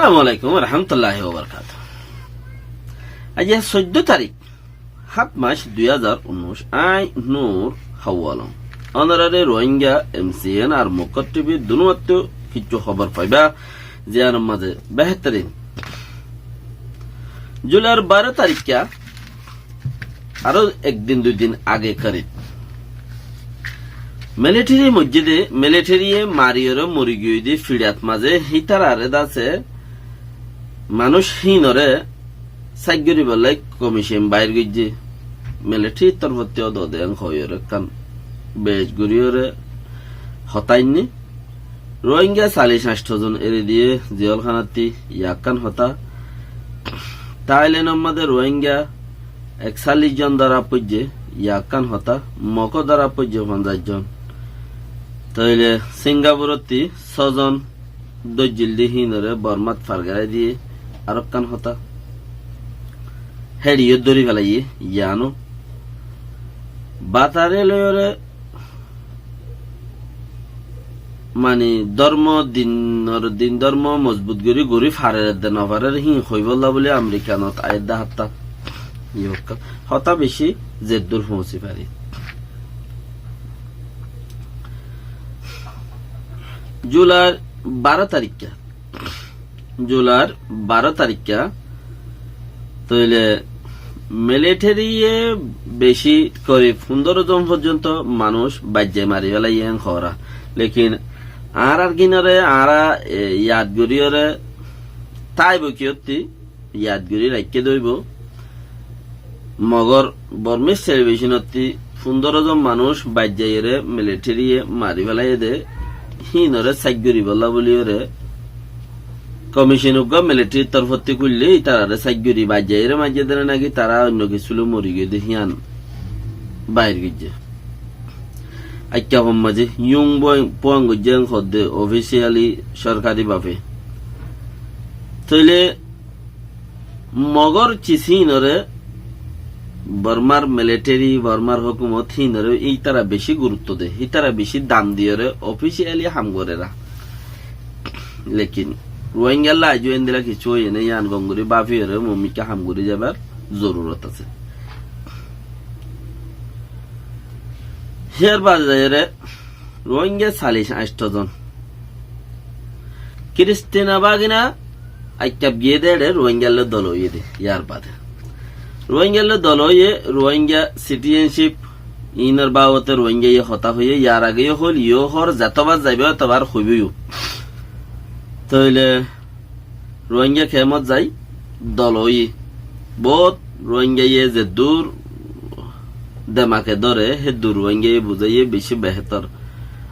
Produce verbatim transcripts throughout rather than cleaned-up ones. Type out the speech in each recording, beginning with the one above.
Assalamu alaikum warahmatulláhi wabarakátuhu. Aijja soiddó tarík, háñt mac, dui házar unnúic. Añí Nur Hawalom. Ónorare Rohingya, M C N ar Mokkor T V dunúattu kissú hóbor faiba, ziyánor mazé behétorin. Julair baró taríkka, aró ek din dui din age korib, militeri moijjé de, militeri ye mariyóre mori giyói de fiçat mazé hítarare dase manúic híinore sáit goríbolla komicen bair goijjé. Militerir torfóttu dode en hoiyóre ekkán bec goríyore hotá ainné. Rohingya callic añctho zon eri diyé ziyólkánatti, yá ekkán hotá. Tailenor mazé Rohingya ekcallic zon dóra foijjé, yá ekkán hotá. Mokó dóra foijjé fonzaic zon. Tóile Singapurotti só zon dóijjil de híinore Bormát fargerai diyé, arekkán hotá. Héçiyó dóri felaiyé, yíano. Batare loiyóre mani dórmo, dinor, din dórmo mozbut gorí, gorí farer de no farer híin hoibólla bóli Amerikanot aiyér de hátta. Yó ekkán hotá, beci zeddur foóñsi fari. Julair baró taríkka, Julair baró taríkka, tóile militeri ye beci korib fundóro zon foijjonto manúic baijjai mari felaiyé en hoóra. Lekin añárar gínore añára, e, yad goríyore táibo kiyótti, yad gorí raikké de óibo. Mogor Bormís telibicónotti fundóro zon manúic baijjaiyóre militeri ye mari felaiyé de, híinore sáit goríbolla bóliyoré komicen uggúa militerir torfótti kúille ítararé sáit gorí baijjaiyóre maijjé de né náki tará oinno kissú loi mori giyé de híyan bair goijjé. Aikká fommazé Yung Boing Puang goijjé en hoódde ofisiyali sorkari bafe. Tóile Mogor cis híinoré Bormar militeri, Bormar hókumot híinoré ítara bicí gurutto de, ítara bicí dam diyoré ofisiyali ham goré ra. Lekin Ruáingalla aijjó endilla kissú óiye né, yían gom gorí báfiyoré moómikká ham gorí zaibar zorurot asé. Híyar baade zaiyóre Ruáinga salic añctho zon. Kiristina Bagina aikkaf giyé dé éçe Ruáingallói dol óiye dé. Yar bade Ruáingallói dol óiye, Ruáinga sitizencip iínor babote Ruáingaye hotá hoiyé, yar age yó hoil, yó hoór, zetobár zaiba ótobár hoibói yó. Tóile Ruáinga kemot zai dol óiye. Boóut Ruáingaye zeddúr demake dóre, héddúr Ruáingaye buzáiye bicí behétor.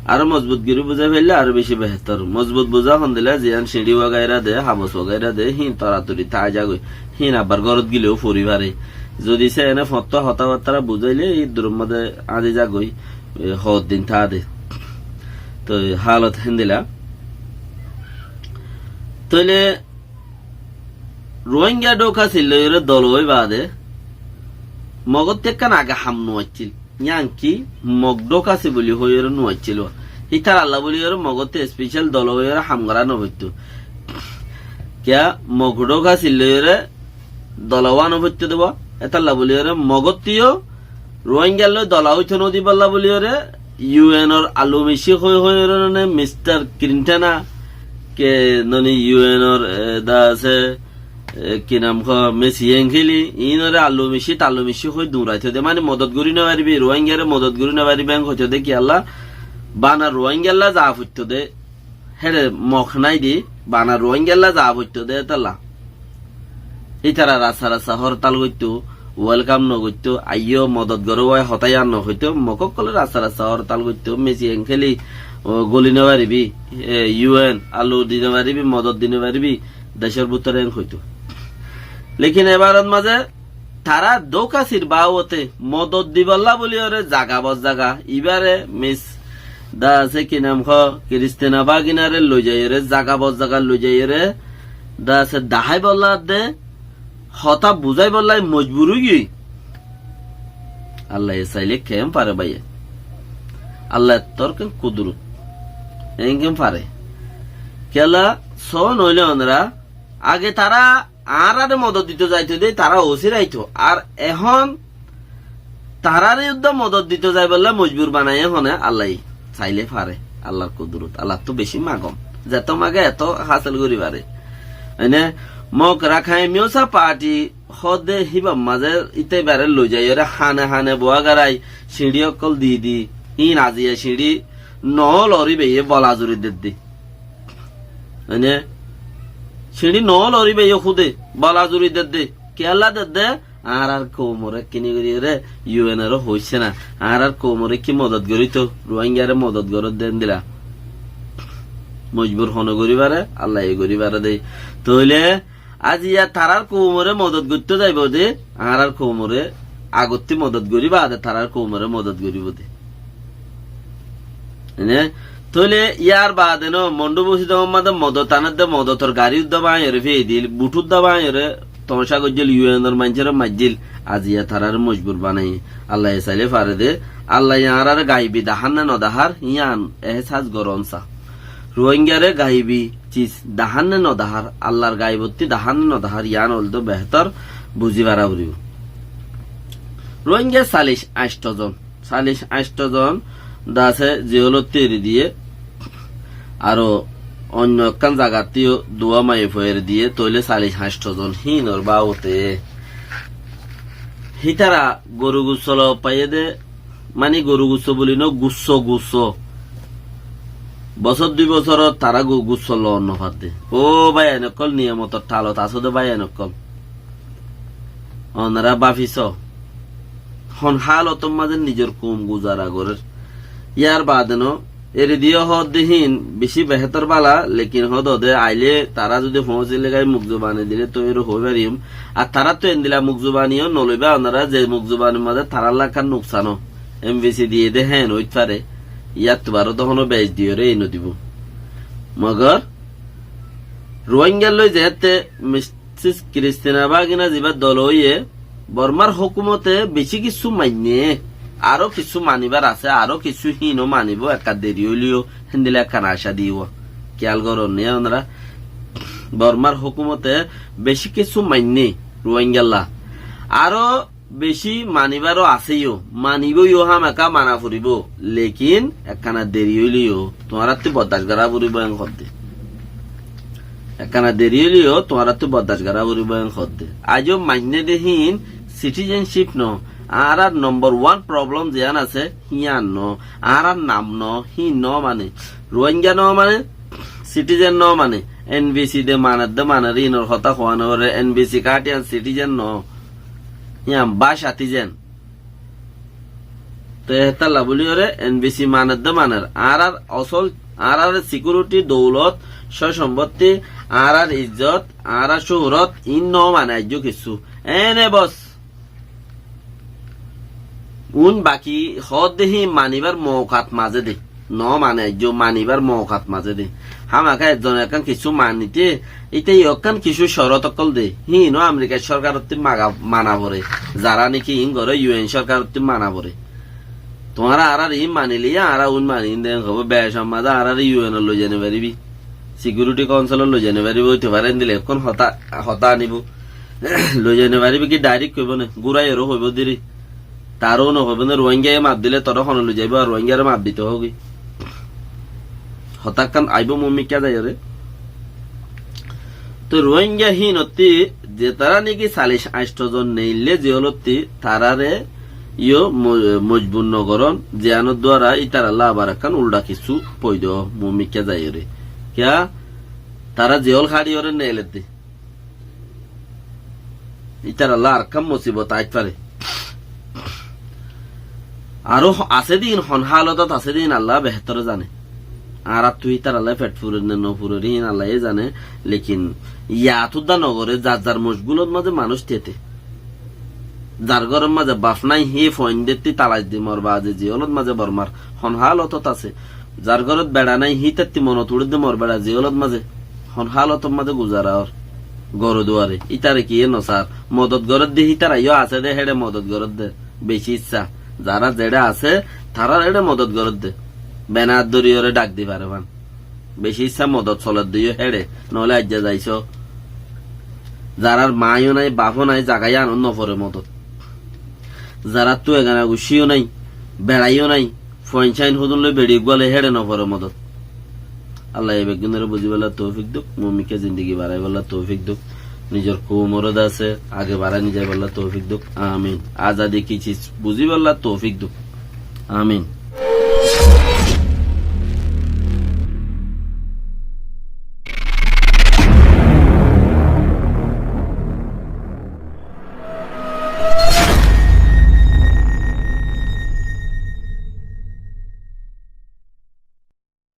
Aró mozbut gorí buzái faille aró bicí behétor. Mozbut buzá hondilla, ziyán siñçí wagaira de, habos wagaira de, híin toratori táai zagói. Híin abbar górot gileyó fori fare. Zodi se ene foñttuwa hotábattára buzáile, íddur modde añzi zagói, e, hoddin táade. Toi hálot héndilla. Tóile Ruáinga dhókasi loiyóre dol ói baade Mogottú ekkán age ham nuaiccíl. Yían ki, Mog dhókasi buli hoiyóre nuaiccíl. Ítaralla buliyóre Mogottú especial dol óiyore ham gorá nofoitto. Kiyá, Mog dhókasi loiyóre dol ówa nofoitto dé ba. Étalla buliyóre Mogottú yó Ruáingallói dol óito nodibálla buliyóre U N or alumiccí hoi hoiyóre none Mistar Kirintena ke noni U N or, e, da asé, e, ki nam hoó, Mesi Enkheli, iínoré alumiccí talumiccí hoi duñraito dé. Mani modot gorí nofaribí, Ruáingare modot gorí nofaribí, en hoito dé kiyólla, bana Ruáingalla za foitto dé. Héçe Mog nái dé, bana Ruáingalla za foitto dé étalla. Ítara rasta rasta hórtal goittó, welkam nogoittó, aiyó modot goró wai hotá yían nohoitó, Mog ókkole rasta rasta hórtal goittó, Mesi Enkheli, o, goli nofaribí, e, U N, alu di nofaribí, modot di nofaribí, decór bútore en hoitó. Lekin ebarot mazé tará dhókasir babote modot dibálla buliyóre zaga bozzaga, ibáre Mis da asé ki nam hoó, Kiristina Baginare loizaiyóre, zaga bozzaga loizaiyóre, da asé daháibálla de, hotá buzáibálla mojbur óigiyoi. Allaye sailé ken fare báiye. Allaye tor ken kudurut. En ken fare. Kiyólla só noóile onora Age tará añáráre modot dito zaito de, tará osíraito. Ar ehón taráre uddá modot dito zaibolla mojbur banaiye hone Allaye saile fare. Allar kudurot. Allattú beci magom. Zeto mage eto hásil gori fare. Ene Mog Rakhain Myosa party hóde híbar maze íte ibare loizaiyore hane hane boa garai siñçí ókkol di di. Hín aziya siñçí no lori beye bola zuri dedde. Ene siñçí no lori beye hude bola zuri dedde. Kiyólla dedde? Añárar koumore kini goriyore U N ore hoiccé na. Añárar koumore ki modot gorito? Ruáingare modot goródde endilla. Mojbur hone gori fare, Allaye gori fare de. Tóile aziya tarár koumore modot goitto zaibo de, añárar koumore agottí modot gori baade tarár koumore modot goribo de. Ene, tóile yar baade no, Mondu Busidongor maze modot anedde, modotor gari uddá bañiyore fiyai dil, but uddá bañiyore tomacá goijjil, U N or maincóre maijjil, aziya taráre mojbur banaiye. Allaye saile fare de, Allaye añáráre gaibi dahár ne no dahár, yián ehsas goron sa. Ruáingare gaibi cis dahár ne no dahár, Allar gaibottí dahár ne no dahár, yián óilde behétor buzi fara foribo. Ruáinga salic añctho zon. Salic añctho zon dase ziyolottú eri diye, aró oinno ekkán zagattú yó duwá maiyafua eri diye, tóile salic añctho zon hínor babote. Hítara goru gusso loi faiyé de, mani goru gusso buli no, gusso, gusso. Bosór dui bosórot tará gu-, gusso loi no fadde. Ó báiyain ókkol, niyamotor thalot asó de báiyain ókkol. Onora báfi só. Hon hálotor maze nizor koum guzara gorér. Yar baade no, eri diye hoódde hín beci behétor bála, lekin hoódde aile tará zudi foóñsile gai mukzubani dile tói ere hoói fariyum. Ar taráttu endilla mukzubani yó no loiba onora, ze mukzubanir maze tarálla ekkán nuksan ó. N V C diye de héen óit fare. Yáttu baró de honó bec diyore ei no dibo. Mogor Ruáingar loi zeéñtte Sis Kristina Bagina zibá dol óiye, Bormár hókumote bicí kissú mainné, aró kissú manibar asé, aró kissú híno manibóu, ekka deri óileyo, héndilla ekkán acá diyé. Kiyál goron né onora? Bormár hókumote bicí kissú mainné Ruáingalla. Aró bicí manibaró asé yó, manibóu yó, hámaka mana foribóu, lekin ekkana deri óileyo tuáñrattú boddac gorá foribóu en hoódde. Ekkana deri óileyo tuáñrattú boddac gorá foribóu en hoódde. Aijjó mainné de hín citizenship no, añárar nombor wan problem ziyán asé, híyan no, añárar nam no, hín no mane, Ruáinga no mane, citizen no mane, N V C de maner de maner, hínor hotá hoá no foré, N V C kaátiyan citizen no. Yián báca tizen. Te hétalla buli ore N V C maner de maner. Añárar osol, añárar sikuriti, doulot, sóy sombotti, añárar izzot, añárar cóhorot, iín no mane aijjó kissú. Ene bos. Uin baki hoódde híin manibar moukat mazé de. No mane, aijjó manibar moukat mazé de. Hámaka ezzone ekkán kissú manité, íte yó ekkán kissú corot ókkol de. Híin ó Amerikar córkarottú maga-, mana foré. Zará niki iín goré, U N córkarottú mana foré. Tuáñra añárar iín manilé, añára uin manin de, hoibó, becor mazé añárar U N ot loi zai no faribí. Sikiuriti kaunsilot loi zai no faribí, óite fare endilla ekkán hotá, hotá anibó. Loi zai no faribí ki dairek hoibó né? Gúrai aró hoibó deri. Taró no hoibó né, Ruáingaye maf dilé toré hone loi zaibó, ar Ruáingare maf dito hoógi. Hotá ekkán aibó mumikká zaiyóre. Toi Ruáinga híinottí zetará niki salic añctho zon neillé ziyólottí, taráre yó mo-, mojbur no gorón, ziyánor duara ítarallá abar ekkán uldha kissú foida ó mumikká zaiyóre. Kiyá? Tará ziyól háçiyóre neiledde. Ítarallá arekkán musibot aáit fare. Aró asé de híin, hon hálotot asé de híin Alla behétore zane. Añáráttu ítarallá fet furer ne no furer híin Allaye zane. Lekin yatúdda no goré, zar zar mocgulot mazé manúic tete. Zar góror mazé baf nái, híi fuaindétti talac di mor baade ziyólot mazé Bormar hon hálotot asé. Zar górot beça nái, hítatti monot uçédde mor beça ziyólot mazé hon hálotor mazé guzara ór. Góre duare, ítare kiyé nosár. Modot gorédde hítara yó asé dé, héçe modot gorédde. Beci issá. Zará zeçé asé, tarár héçe modot gorédde. Benar dóriyoré dhak di fare fán. Beci issá modot soledde yó héçe. Noóle aijja zaisó. Zarár maáiyo nái, bafó nái, zaga yíanot noforé modot. Zaráttu egana guccíyo nái, beçaiyó nái, fuain cáin hódun loi beçi eggúa loi héçe noforé modot. Allaye beggúnoré buzíbolla toufik douk, muúmikká zindigi baraibólla toufik douk, nizor koumoré de asé age barai nizaibólla toufik douk. Amin. Azadi ki ciz buzíbolla toufik douk. Amin.